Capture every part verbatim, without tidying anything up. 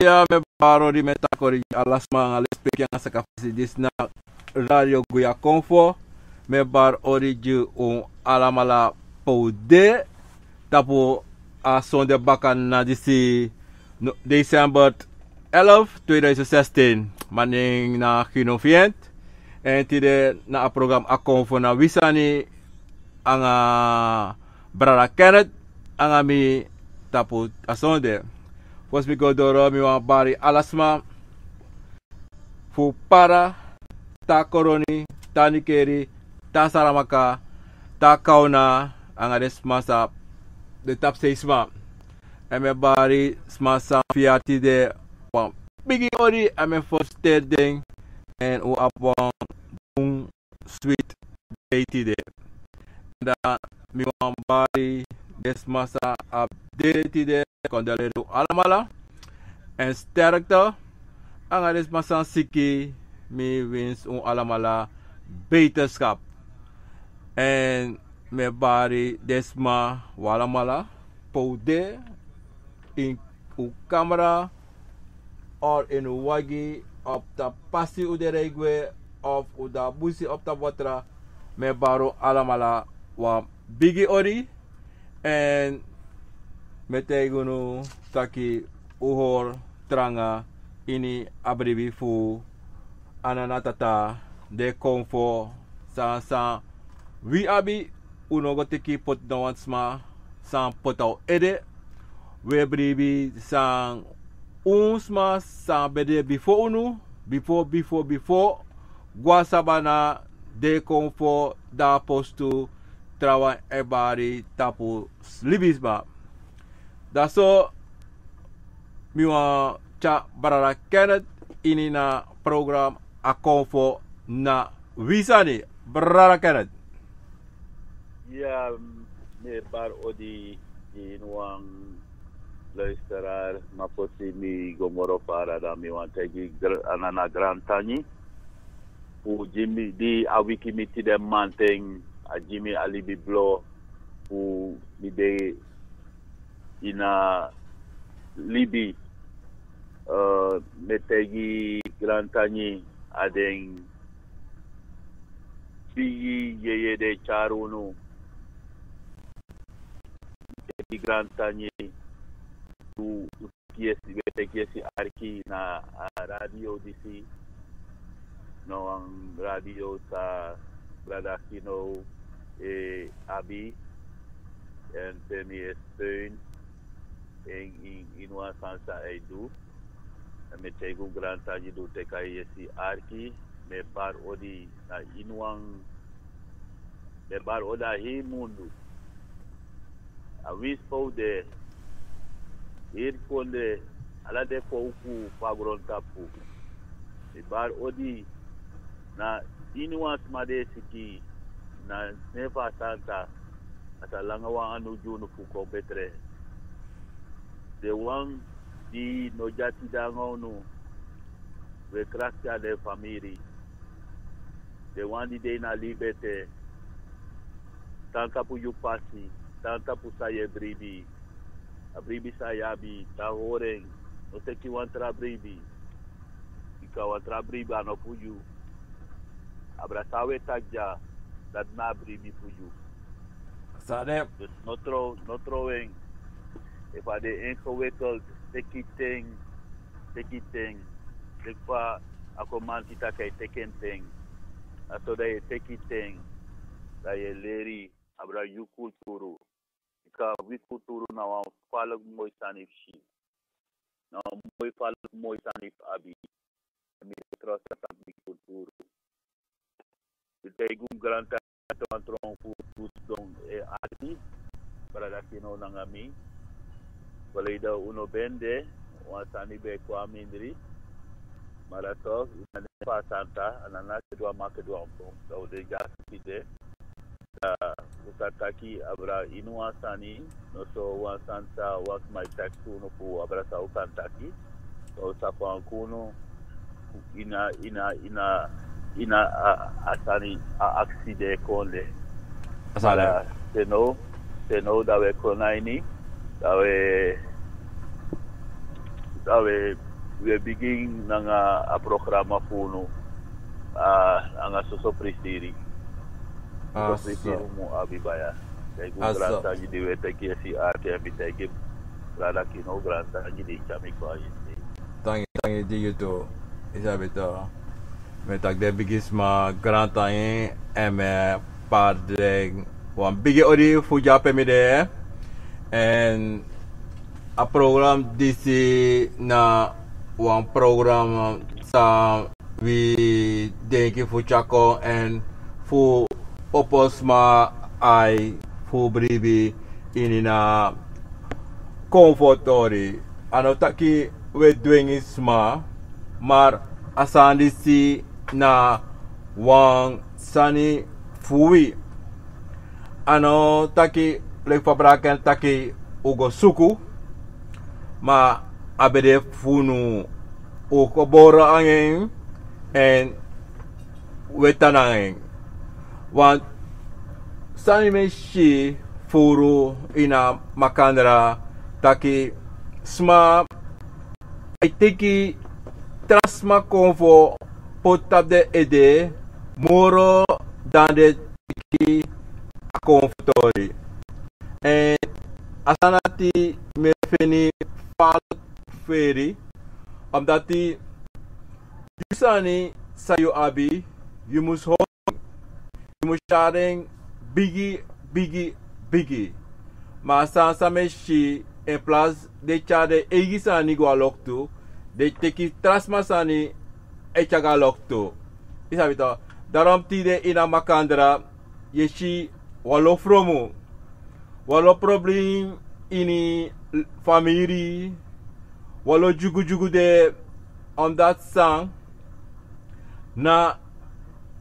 Ya, mi e bari odi, mi e taki odi gi ala sma nanga lespeki nanga sakafesi disi na Radio Guya Konfo. Mi e bari odi gi un alamala pe un de tapu a sonde baka na disi, no, december elf, tweeduizend zestien. Mi nen na Gino Fient. Èn tide na a program A Konfo na Wi Sani anga brada Kenneth anga mi tapu a sonde. Fosi mi go doro, mi wani bari ala sma fu Para, te na Koroni, te na Nickerie, te na Saramacca, te na Kauna, anga den sma san de tapu sei sma. Èn mi e bari sma san fia tide wan bigi odi, èn mi e felisiteri den, èn un abi wan bun switi dei tide. Dan mi wani bari den sma san abi dede tide, kondolering un alamala. Èn sterkte, anga den sma san siki, mi winsi un alamala beterschap. Èn mi e bari den sma, un alamala, pe un de, ini un kamra, of ini un wagi, of tapu pasi un de rei gwe, of un de na busi of tapu watra, mi e bari un alamala wan bigi odi. Èn mi e taigi unu taki un hori tranga ini a bribi fu Anana Tata, den Konfo, san san wi abi, un no go teki poti na wan sma san poti na un ede. Wi e bribi san un sma san ben de bifo unu, bifo, bifo, bifo, go na sabana, den Konfo, den apostu, trawan e bari tapu libisma. Dan so, mi wani tyari brada Kenneth ini na program A Konfo na Wi Sani. Brada Kenneth. Ya, mi e bari odi gi wan luisteraar, ma fosi mi go moro fara, dan mi wani taigi gr-, Anana grantangi fu gi mi di a wiki mi tide mamanten, a gi mi a libi blo fu mi de ini a libi. Eh, mi e taigi grantangi a den bigi yeye di e tyari unu. Mi e taigi grantangi tu, tu, teki yesi, we teki yesi arki na a radio disi. Na wan radio san brada Kino e abi, èn pe mi e steun en ini, ini wan sani san a e du. Èn mi e taigi un grantangi di un teki a yesi arki. Mi e bari odi na ini wan, mi e bari odi a heri mundu. A winsi pe un de, heri kondre, ala den fowku fu a grontapu. Mi e bari odi na ini wan sma di e siki, na nen fu a Santa, a sa langa wan anu gi unu fu kon betre. Den wan di no de a tide nanga unu, we krakti a den famiri. Den wan di de ini a libi ete, tan tapu yu pasi, tan tapu san yu e bribi. A bribi san yu abi, tan hori en, no teki wan tra bribi. Bika wan tra bribi a no fu yu. Abra san we taki dya, dati na a bribi fu yu. San de? Dus no trow, no trow en. Efu a de ingewikkeld, teki ten, teki ten. Leki fa a komansi taki, teki en ten. A so dan yu e teki ten, dan yu e leri abra yu kulturu. Bika wi kulturu na wan falek moi sani fu si. Na wan moi falek moi sani fu abi. Mi e trosa tapu mi kulturu. Mi taigi un grantangi, wan tron fu, fu sidon e arki, brada Kino nanga mi. Verleden un no ben de, wan sani ben kon a mindri. Ma dan toch, ini a nen fu a Santa, Anana e du a maki, e du a bon. Dan un de dya tide. Dan un sa taki abra ini wan sani, noso wan sani san wan sma e taki gi unu fu abra san un kan taki. Dan un sa kon kon unu ini a, ini a, ini a, ini a, a sani, a aksi di e kon de. San de? Dan te now, te now dan we kon na ini, dan we, Awe, we bigin nanga a programa fu unu, a, anga soso prisiri. Soso prisiri mu abi baya. Kijk hoe granta gi di we teki esi arte en biteki. Brada Kino, granta gi di chami kwa isi. Tangi, tangi di yutu. Isabito. Mi taki den bigisma, grantangi, èn mi e pardon. Wan bigi odi fu dyape mi de. Èn a program disi na wan program san wi denki fu tyari kon èn fu opo sma ai fu bribi ini a konfo tori. A no taki we dwengi sma, ma a sani disi na wan sani fu wi. A no taki leki fa Braken taki un go suku, ma a ben de fu unu, un gebore anga en, èn we tan nanga en. Wan sani mi e si furu ini a makandra, taki sma e teki tra sma konfo poti tapu den ede moro dan den teki a konfo tori. Èn a sani dati mi e feni faalsi feri, omdati yu sani san yu abi, yu mus hori en, yu mus tyari den bigi, bigi, bigi. Ma a sani san mi e si, in plaats den tyari den eigi sani go a loktu, den teki tra sma sani e tyari go a loktu. Yu sabi toch. Daarom tide ini a makandra yu e si wan lo fromu, wan lo problem ini famiri, wan lo dyugudyugu de, omdati san na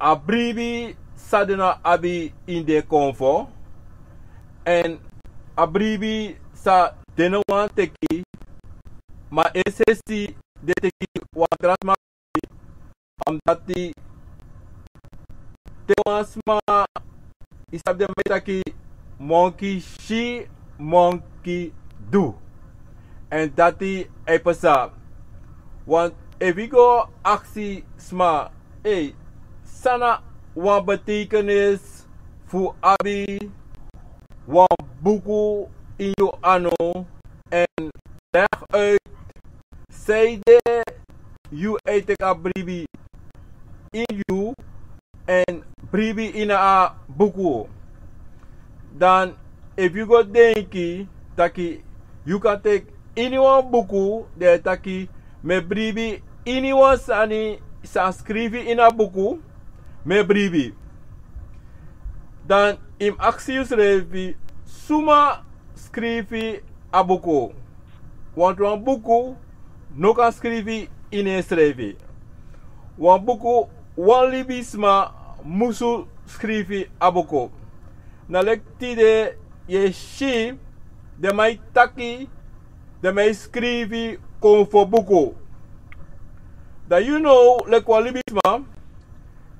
a bribi san den no abi ini den konfo, èn a bribi san den no wani teki, ma es'esi den teki wan tra sma. Omdati te wan sma, yu sabi den man e taki, monki si, monki du. Èn dati e pasa. Want efu yu go aksi sma, ei, san na wan betekenis fu abi wan buku ini yu anu, èn leg uit sanede yu e teki a bribi ini yu èn bribi ini a buku. Dan efu yu go denki taki yu kan teki iniwan buku, dan yu e taki mi e bribi iniwan sani san skrifi ini a buku, mi e bribi. Dan yu mus aksi yusrefi, suma skrifi a buku? Want wan buku no kan skrifi ini ensrefi. Wan buku, wan libisma musu skrifi a buku. Na leki tide yu e si den man e taki, den man e skrifi konfo buku. Dan yu now, leki wan libisma,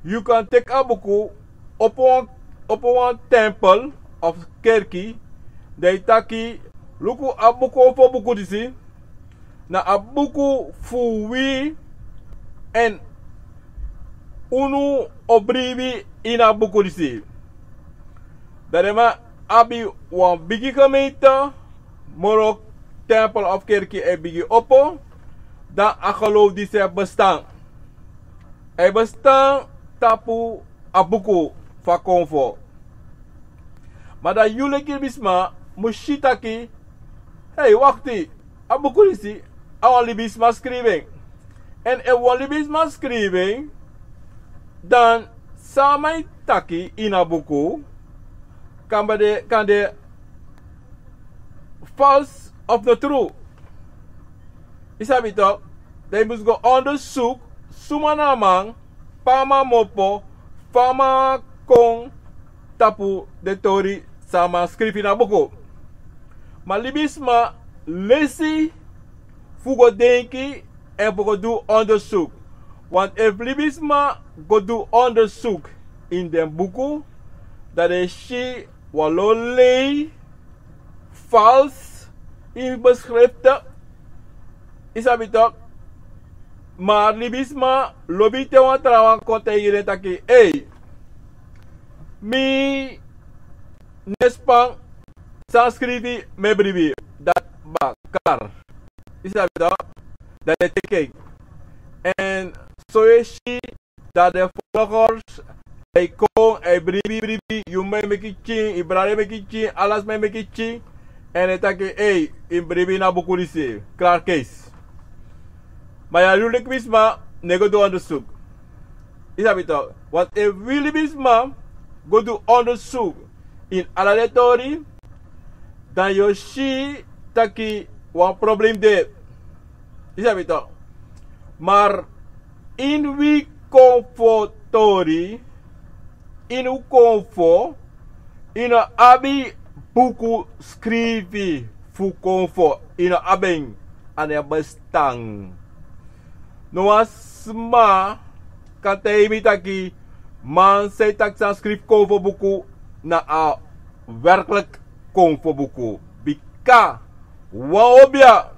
yu kan teki a buku, opo wan, opo wan tempel of kerki, dan yu taki, luku a buku, konfo buku disi, na a buku fu wi, èn unu o bribi ini a buku disi. Dan den man abi wan bigi gemeente, moro tempel of kerki e bigin opo, dan a geloof disi e bestaan. A e bestaan tapu a buku fu a konfo. Ma dan yu leki libisma mus si taki, hei, wakti, a buku disi, a wan libisma skrifi en. Èn efu wan libisma skrifi en, dan san a man e taki ini a buku, kan de, kan de falsi of no tru. Yu sabi toch, dan yu mus go onderzoek, suma na a man, pe a man mu opo, fa a man kon tapu den tori san a man skrifi na buku. Ma libisma lesi fu go denki èn fu go du onderzoek. Want efu libisma go du onderzoek ini den buku, dan den e si wan lo lei, falsi ini beskriften, I sabi tok. Ma libisma lobi te wan trawan kon taigi den taki: "Ei, mi no e span san skrifi, mi e bribi." Dati bakar. I sabi tok. Dan den teki en. Èn so yu e si, dan den volgers, a e kon, a e bribi, bribi, yu mama e meki pikin, yu brada e meki pikin, ala sma e meki pikin. Èn den taki: "Ei, yu bribi na buku disi, klaar keis." Ma yu a luku libisma no e go du onderzoek. I sabi tok. Want efu wi libisma go du onderzoek ini ala den tori, dan yu o si taki wan problem de. I sabi tok. Maar ini wi konfo tori, ini wi konfo, yu no abi buku skrifi fu konfo, yu no abi en, a no e bestaan. No wan sma kan taigi mi taki man san e taki san skrifi konfo buku na a werkelijk konfo buku. Bika wan obia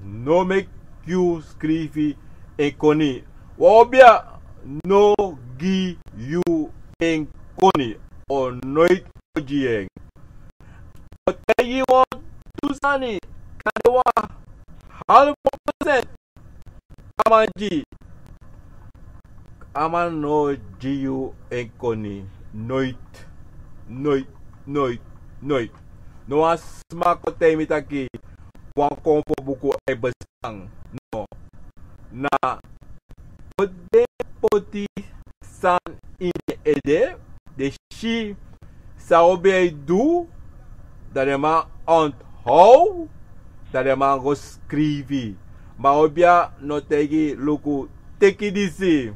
no meki yu skrifi en koni. Wan obia no gi yu en koni. O noiti o gi en. O taigi wan tu sani, kande wan half procent. A man gi, a man no gi yu en koni. Noiti, noiti, noiti, noiti. No wan sma kon taigi mi taki wan konfo buku e bestaan. No. Na poti, poti san ini ede, den si san obia e du, dan den man onthoud, dan den man go skrifi. Ma obia no taigi: "Luku, teki disi,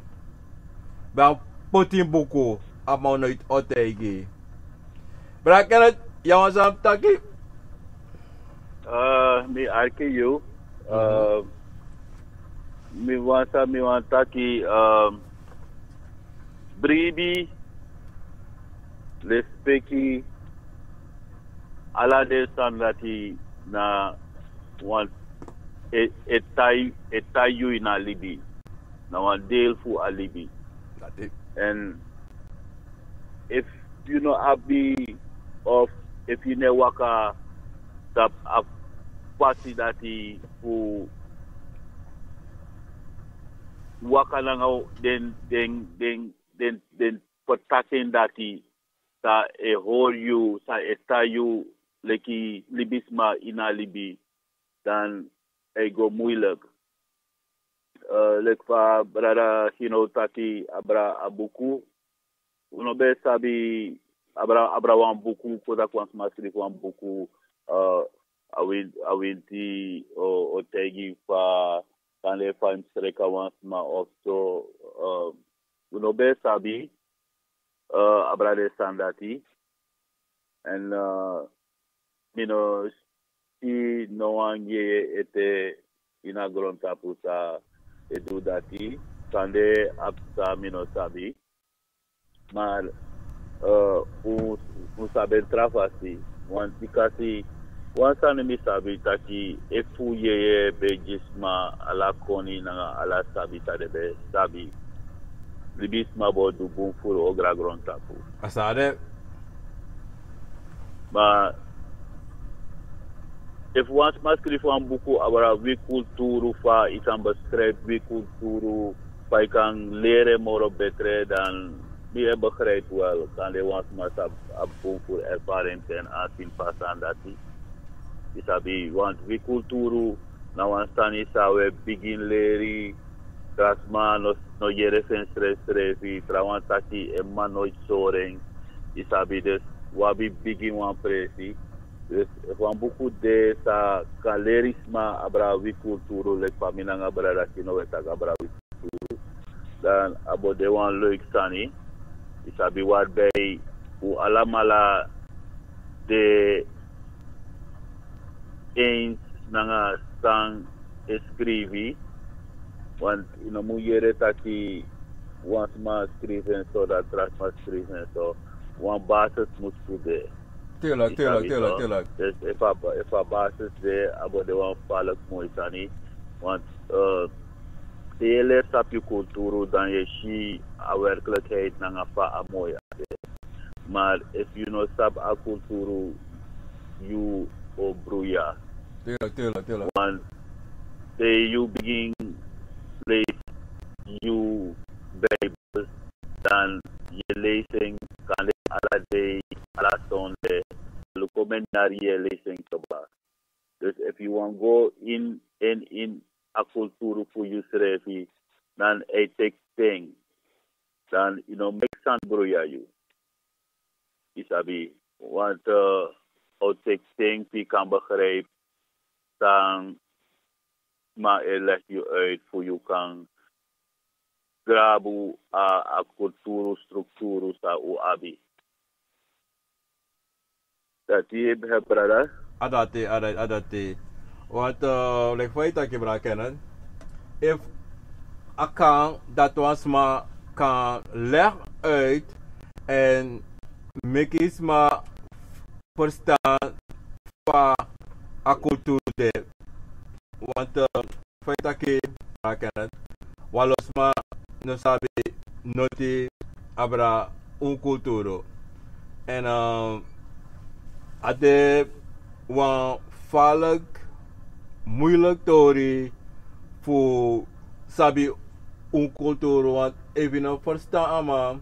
dan poti ini buku." A man noiti o taigi. Brada Kenneth, yu wani san taki? Eh, mi arki yu. Eh, mi wani san mi wani taki, eh, bribi, lespeki, ala den sani dati na wan e, e tai, e tai yu ini a libi. Na wan deel fu a libi. Èn efu yu no abi, of efu yu no e waka tapu a fasi dati fu waka nanga den, den, den, den, den vertaking dati, san e hori yu, san e tai yu leki libisma ini a libi, dan a e go moeilijk. Eh, leki fa brada Hino taki, abra a buku. Un no ben sabi, abra, abra wan buku, kon taki wan sma skrifi wan buku, eh, a win-, a winti o, o taigi fa, kande fa yu mus sreka wan sma of so, eh, un no ben sabi, eh, abra den sani dati. Èn, eh, mi no si no wan yeye ete ini a grontapu san e du dati, kande a psa, mi no sabi. Ma, eh, un, un sabi en tra fasi, want bikasi wan sani mi sabi taki efu yeye ben gi sma ala koni nanga ala sabi san den ben sabi, libisma bo du bun furu ogri a grontapu. A san a de. Ma efu wan sma skrifi wan buku abra wi kulturu, fa yu kan beschrijf wi kulturu, fa yu kan leri en moro betre, dan mi e begrijp wel, kande wan sma sa abi bun furu ervaring èn a sini fa a sani dati. Yu sabi, want wi kulturu na wan sani san wi e bigin leri, tra sma no, no yere fu en srefsrefi, trawan taki en mama noiti sori en. Yu sabi, dus wi abi bigin wan presi. Dus efu wan buku de san kan leri sma abra wi kulturu, leki fa mi nanga brada Kino e taki abra wi kulturu, dan a bo de wan leuk sani. Yu sabi, waarbij un alamala de eens nanga san e skrifi, want yu no mu yere taki wan sma skrifi en so, dan tra sma skrifi en so. Wan basis mus fu de. Tuurlijk, tuurlijk, tuurlijk, tuurlijk. Dus efu a, efu a basis de, a bo de wan falek moi sani. Want te yu e leri sabi yu kulturu, dan yu e si a werkelijkheid nanga fa a moi abi. Maar efu yu no sabi a kulturu, yu o bruya. Want te yu bigin leisi yu Bijbel, dan yu e leisi en kande ala dei, ala sonde, luku omeni yari yu e leisi en kaba. Dus efu yu wani go in, in, in a kulturu fu yusrefi, dan a e teki ten. Dan yu no meki sani bruya yu. Yu sabi, want a o teki ten fu yu kan begrijp san sma e legi yu uit fu yu kan grabu a, a kulturu strukturu san un abi. Dati, brada. A dati, a dati, a dati. Want leki fa yu taki, brada Kenan, efu a kan dati wan sma kan legi uit èn meki sma ferstan fa a kulturu de. Want fa yu taki, brada Kenan, wan lo sma no sabi noti abra un kulturu. Èn a de wan falek, muilek tori fu sabi un kulturu, want efu yu no ferstan a man,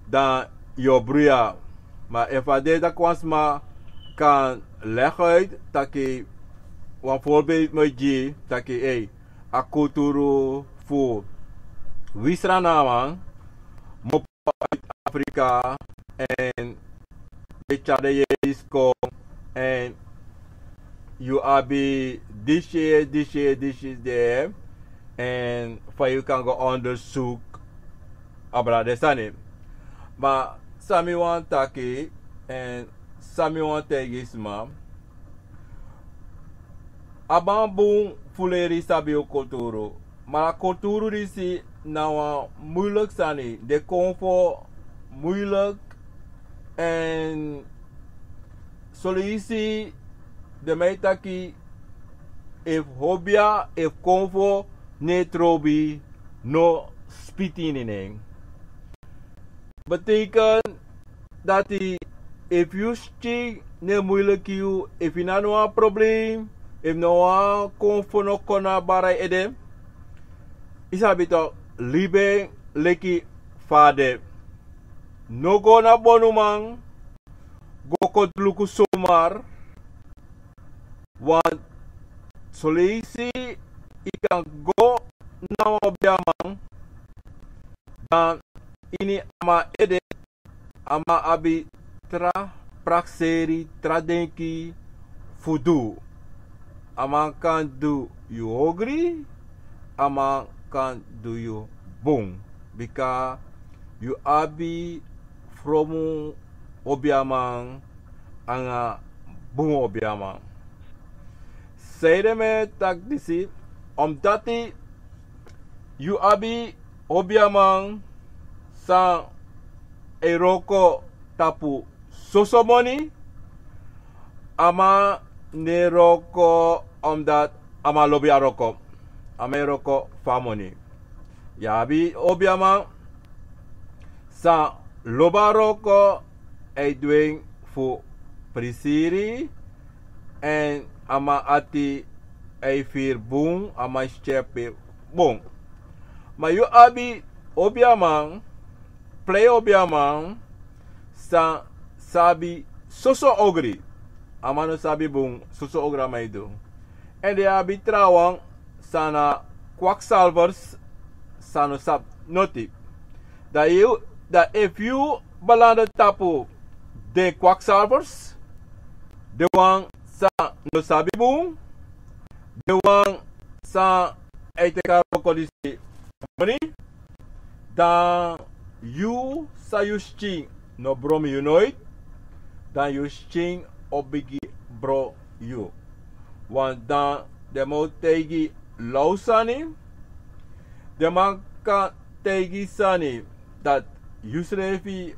dan yu o bruya. Ma efu a de tak' wan sma kan legi uit taki, wan voorbeeld mi e gi, taki ei, a kulturu fu wi Srananman mopo uit Afrika, èn den tyari den yeis kon, èn yu abi disi, disi, disi de, èn fa yu kan go onderzoek abra den sani. Ma san mi wani taki, èn san mi wani taigi sma, a man bun fu leri sabi un kulturu. Ma a kulturu disi na wan muilek sani, den konfo muilek. Èn son leisi den man e taki, efu hobia, efu konfo no e trobi, no spiti ini en. Betekent dati efu yu skin no e muilek yu, efu yu no abi no wan problem, efu no wan konfo no kon na bari yu ede, yu sabi tok', libi en leki fa a de. No go na bonuman go kon luku somar, want son leisi yu kan go na wan obiaman, dan ini a man ede a man abi tra prakseri, tra denki fu du. A man kan du yu ogri, a man kan du yu bun. Bika yu abi fromu obiaman anga bun obiaman. Sanede mi e taki disi? Omdati yu abi obiaman san e wroko tapu soso moni, a man no e wroko omdati a man lobi a wroko. A man e wroko fu a moni. Yu abi obiaman san lobi a wroko, a e du en fu prisiri, èn a man ati e firi bun, a man skin e peri bun. Ma yu abi obiaman, prei obiaman, san sabi soso ogri. A man no sabi bun, soso ogri a man e du. Èn den abi trawan san na kwaksalvers, san no sabi noti. Dan yu, dan efu yu belanda tapu den kwaksalvers, den wan san no sabi bun, den wan san e teki a wroko disi moni, dan yu, san yu skin no bromi yu noiti, dan yu skin o bigin bron yu. Want dan den man o taigi law sani, den man kan taigi sani dati yusrefi,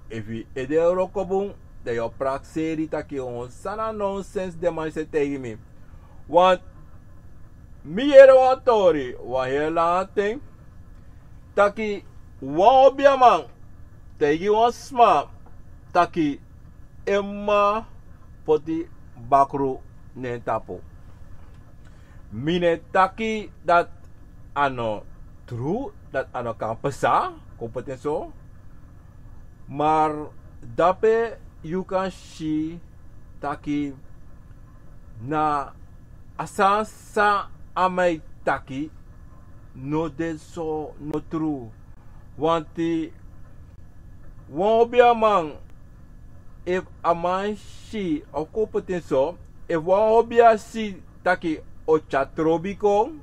efu yu ede e wroko bun, dan yu o prakseri taki: "San na nonsens den man disi e taigi mi?" Want Mi yere wan tori wan heri langa ten taki wan obiaman taigi wan sma taki en mama poti bakru na en tapu. Mi no e taki dati a no tru, dati a no kan pasa, kon poti en so. Mar dape yu kan si taki na a sani san a man e taki no de so, no tru. Wanti wan obiaman, efu a man si, of kon poti en so, efu wan obia si taki o tyari trobi kon,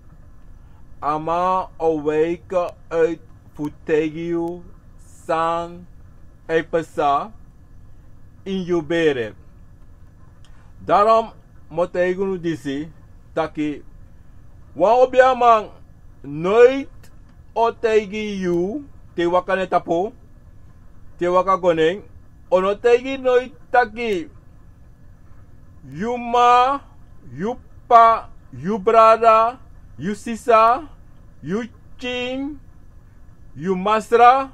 a man o wiki uit fu taigi yu san e pasa ini yu bere. Daarom mi o taigi unu disi taki wan obiaman noiti o taigi yu te yu waka na en tapu, te yu waka go na en, o no taigi noiti taki yu ma, yu pa, yu brada, yu sisa, yu pikin, yu masra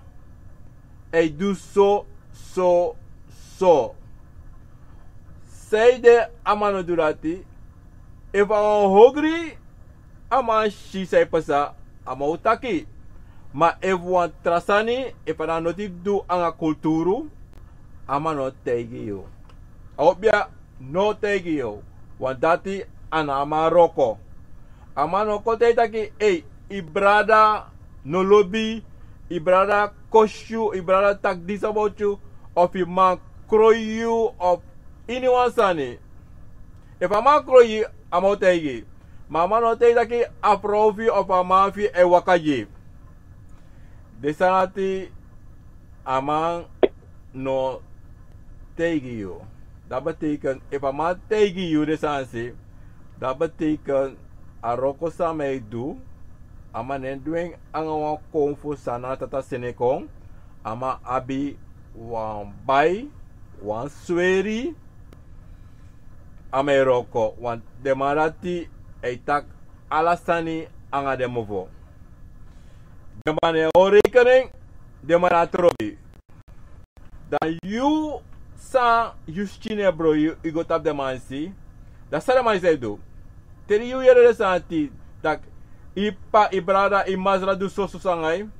e du so, so, so. Sanede a man no du dati? Efu a wan ogri a man si san e pasa, a man o taki. Ma efu wan tra sani, efu a na noti du anga kulturu, a man no o taigi yu. A obia no o taigi yu. Wan dati a na a man wroko. A man no o kon taigi taki, ei, yu brada no lobi, yu brada kosi yu, yu brada taki disi about yu, of yu man kroi yu, of iniwan sani. Efu a man kroi yu, a man o taigi. Ma a man no o taigi taki a frow fu yu of a man fu yu e waka gi yu. Den sani dati a man no o taigi yu. Dati betekent, efu a man taigi yu den sani disi, dati betekent a wroko san a man e du, a man no e du en anga wan konfo san na tata seni en kon. A man abi wan bai, wan sweri, a man e wroko, want den man dati e taki ala sani anga den mofo. Den man no e hori rekening, den man na trobi. Dan yu san yu skin e bro, yu, yu go tapu den man disi. Dan san den man disi e du? Te yu yere den sani dati, taki yu pa, yu brada, yu masra du soso anga yu,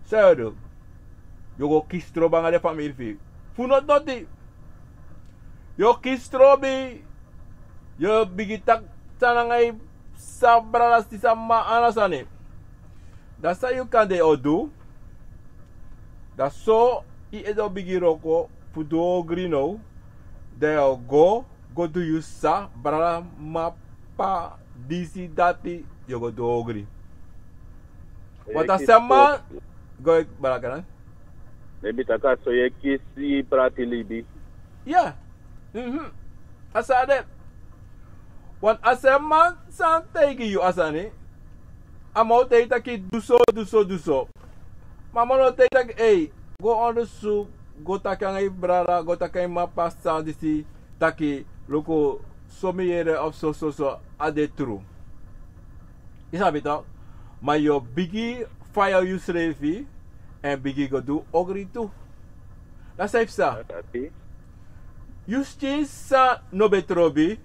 san yu o du? Yu o go kisi trobi anga den famiri fu yu. Fu noti noti. Yu o kisi trobi, yu o bigin taki san anga yu sa brada, sisa, ma, ala sani. Dan san yu kande o du? Dan so yu ede o bigin wroko fu du ogri now. Dan yu o go, go du yu sa, brada, ma, pa, disi, dati, yu o go du ogri. Wan ta sma, go, brada Kanan. Maybe taki a so yu e kisi prati libi. Ya. Mhm. A san a de. Want a sma san taigi yu a sani, a man o taigi taki du so, du so, du so. Ma a man no o taigi taki, ei, go ondersuku, go taki anga yu brada, go taki anga yu ma, pa, sisa, disi, taki luku, so mi yere of so, so, so, a de tru. Yu sabi tok? Ma yu o bigin faya yusrefi èn bigin go du ogri tu. Dati san yu psa. Yu skin san no ben trobi,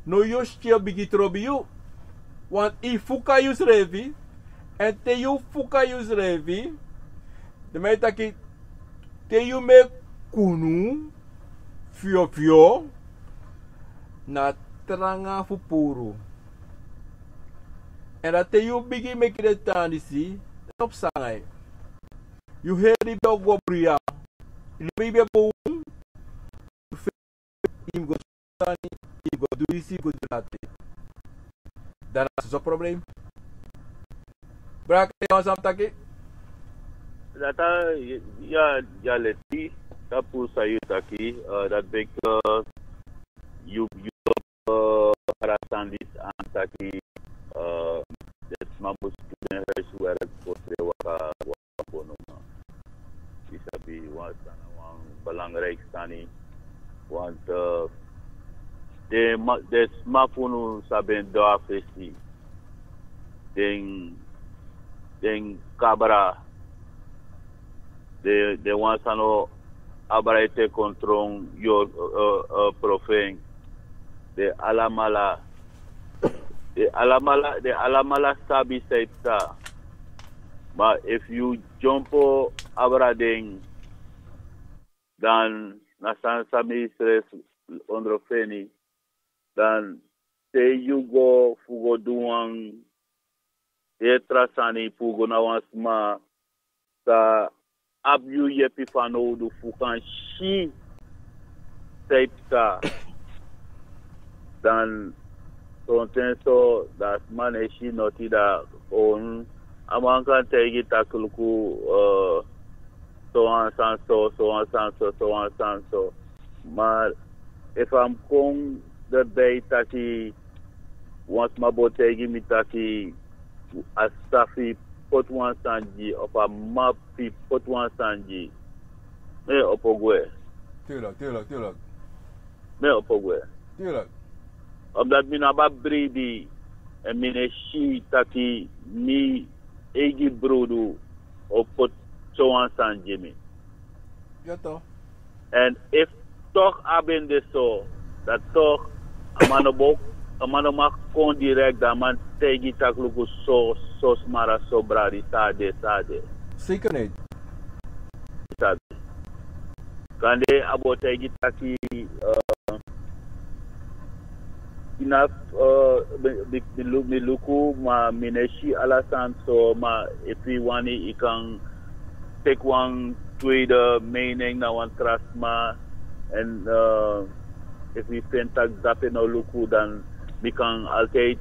now yu skin o bigin trobi yu. Want yu fuka yusrefi, èn te yu fuka yusrefi, den man e taki, te yu meki kunu fyofyo, na tranga fu puru. Èn dan te yu bigin meki den tan disi, dan yu o psa anga yu. Yu heri ben o go bruya. Yu lobi ben bun. Yu feni yu mus go sani, yu mus go du disi, yu mus go du dati. Dan na soso problem. Brada, yu wan sani fu taki? Dati a, ya, ya leti, tapu san yu taki, eh, dati ben, eh, yu, yu, eh, para sani disi an taki, eh, den sma mus du den huiswerk fosi den waka, waka go nomo. Yu sabi, wan sani, wan belangrijk sani, want, eh, den ma-, den sma fu unu san ben du a fesi, den, den kabra, den, den wan san no abra ete kon tron yu, eh, eh, profen. Den alamala, den alamala, den alamala sabi san e psa. Ma efu yu dyompo abra den, dan na san san mi srefi ondrofeni, dan te yu go fu go du wan heri tra sani fu go na wan sma san abi yu yepi fanowdu fu kan si san e psa. Dan sonten so, dan a sma no e si noti, dan a man kan taigi taki luku, eh, sowan sani so, sowan sani so, sowan sani so. Ma efu a mus kon erbij taki wan sma bo taigi mi taki a sisa fu yu poti wan sani gi yu, of a mama fu yu poti wan sani gi yu, mi e opo gwe. Tuurlijk, tuurlijk, tuurlijk. Mi e opo gwe. Tuurlijk. Omdat mi no abi a bribi, èn mi no e si taki mi eigi brudu o poti sowan sani gi mi. Ja, toch. Èn efu toch a ben de so, dan toch a man no bo, a man no mag kon direct, dan a man taigi taki luku so, so smara, so bradi, san a de, san a de. Zeker niet. Sabi. Kande a bo taigi taki, eh, ina, eh, mi, mi, mi lu-, mi luku, ma mi no e si ala sani so, ma efu yu wani yu kan teki wan tweede mening na wan tra sma. Èn, eh, efu yu feni taki dape no luku, dan mi kan altijd,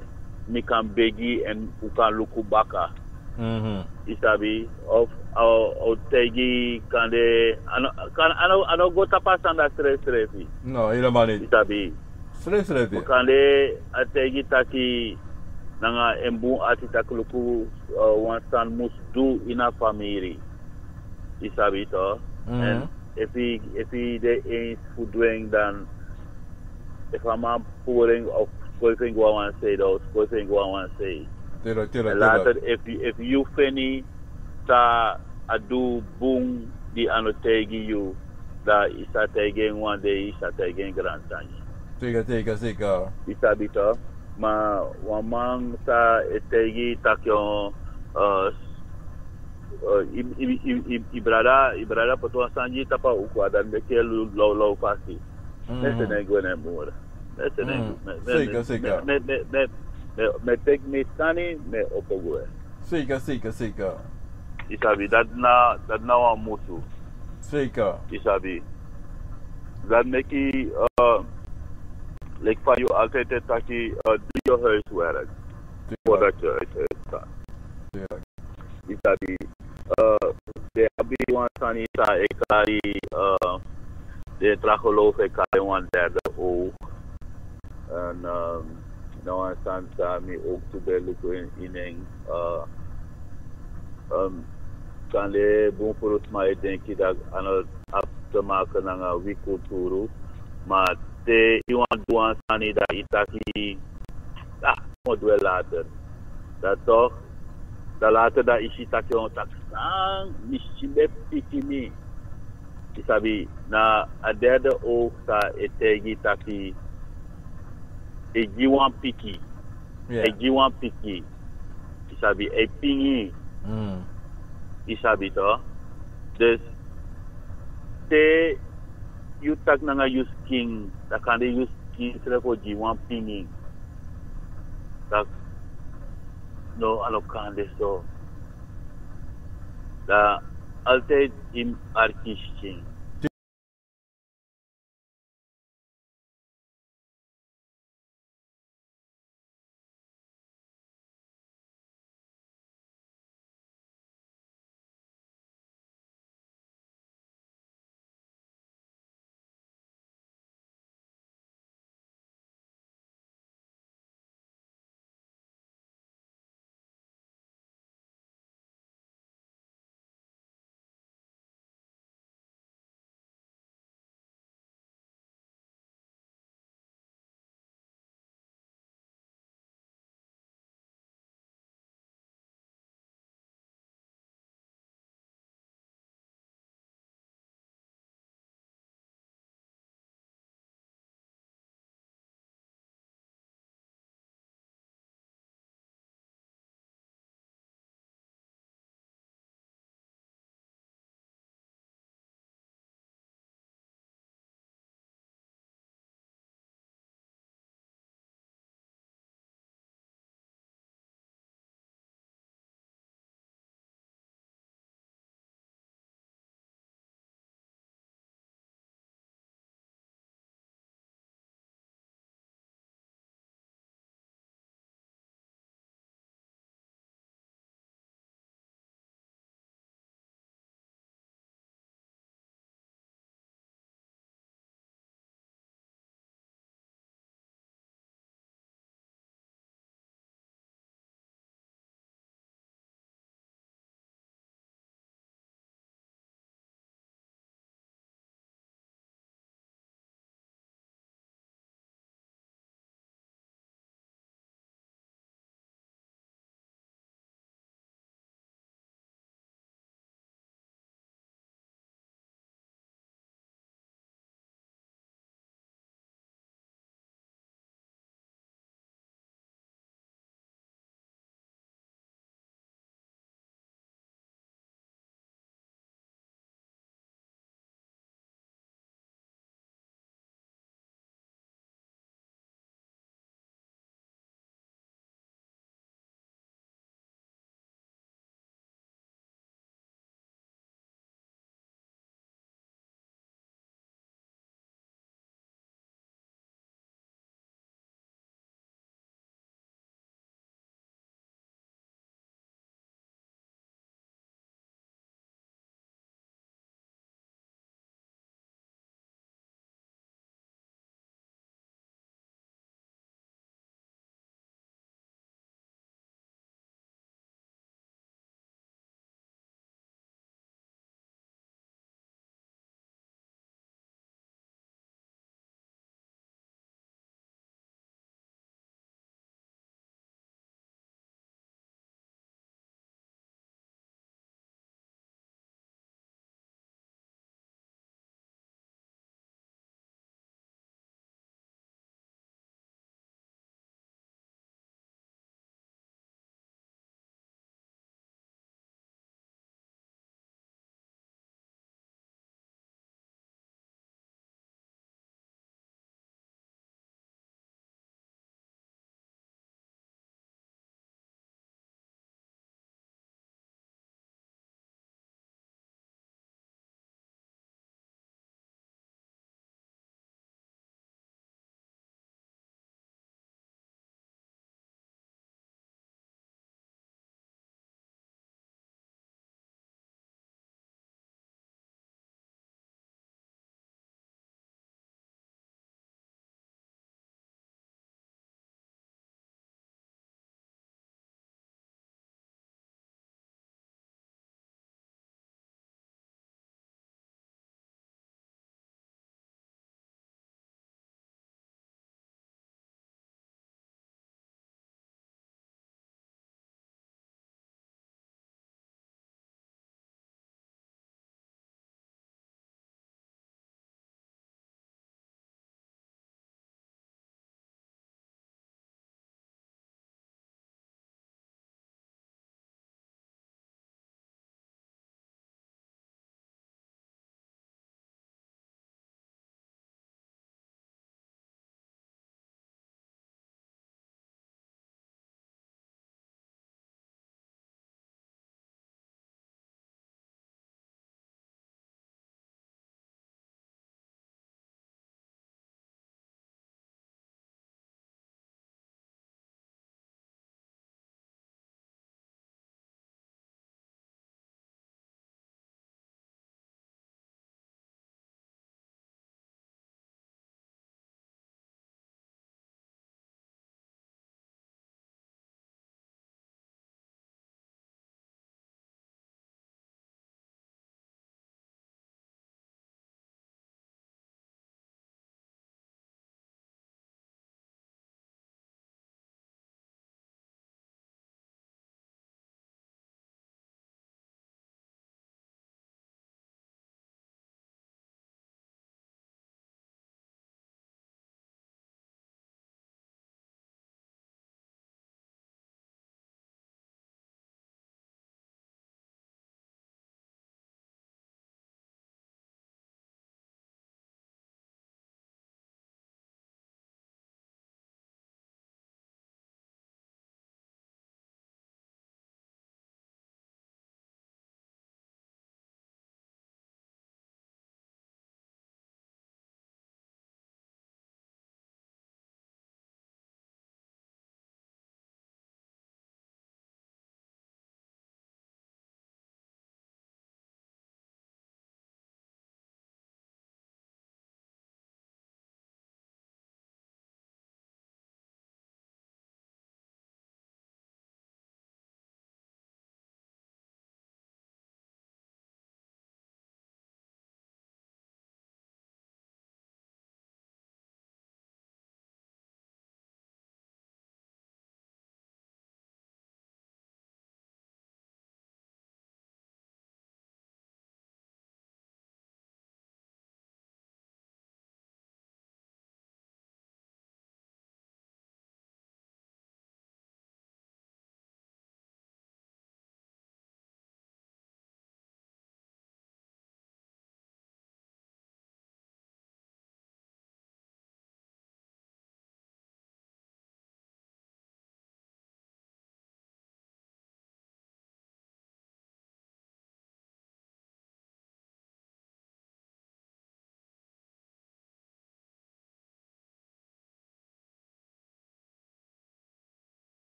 mi kan begi èn un kan luku baka. Mhm. Yu sabi, of a o, a o taigi kande, a no, kan, a no, a no go tapu a sani dati srefsrefi. No, helemaal niet. Yu sabi. Srefsrefi. Kande a taigi taki nanga en bun ati taki luku, eh, wan sani mus du ini a famiri. Yu sabi toch. Mhm. Èn efu, efu yu de eens fu du en, dan efu a man puru en of skoifi en go na wan sei, dan a o skoifi en go na wan sei. Tuurlijk, tuurlijk, tuurlijk. Èn later, efu, efu yu feni san a du bun di a no taigi yu, dan yu sa taigi en wan dei, yu sa taigi en grantangi. Zeker, zeker, zeker. Yu sabi toch. Ma wan man san e taigi taki, eh, eh, yu, yu, yu, yu, yu brada, yu brada poti wan sani gi yu tapu a uku, a dati meki en lawlaw fasi. Mhm. Mi e seni en gwe na en muru. Mi e seni en, mhm, mi, mi, zeker, mi, zeker. Mi, mi, mi, mi, mi teki mi sani, mi e opo gwe. Zeker, zeker, zeker. Yu sabi, dati na, dati na wan musu. Zeker. Yu sabi. Dati meki, eh, leki fa yu altijd e taki, eh, doe je huiswerk. Zeker. Voordat je uit huis gaat. Zeker. Yu sabi, eh, den abi wan sani san e kari, eh, den tra geloof e kari wan derde oog. Èn, ehm, na wan sani san mi ook tu ben luku in, in en, eh, ehm, kande bun furu sma e denki dati a no abi te maken nanga wi kulturu, ma te yu wani du wan sani dan yu taki, ah, mi o du en later. Dan toch, dan later dan yu si taki, yu taki san, mi si ben piki mi. Yu sabi, na a derde oog san e taigi taki, e gi wan piki. Ja. E gi wan piki. Yu sabi, e pingi. Mm. Yu sabi toch. Dus te yu taki nanga yu skin, dan kande yu skin srefi o gi wan pingi. Taki no, a no kan de so. Dan altijd yu mus arki skin.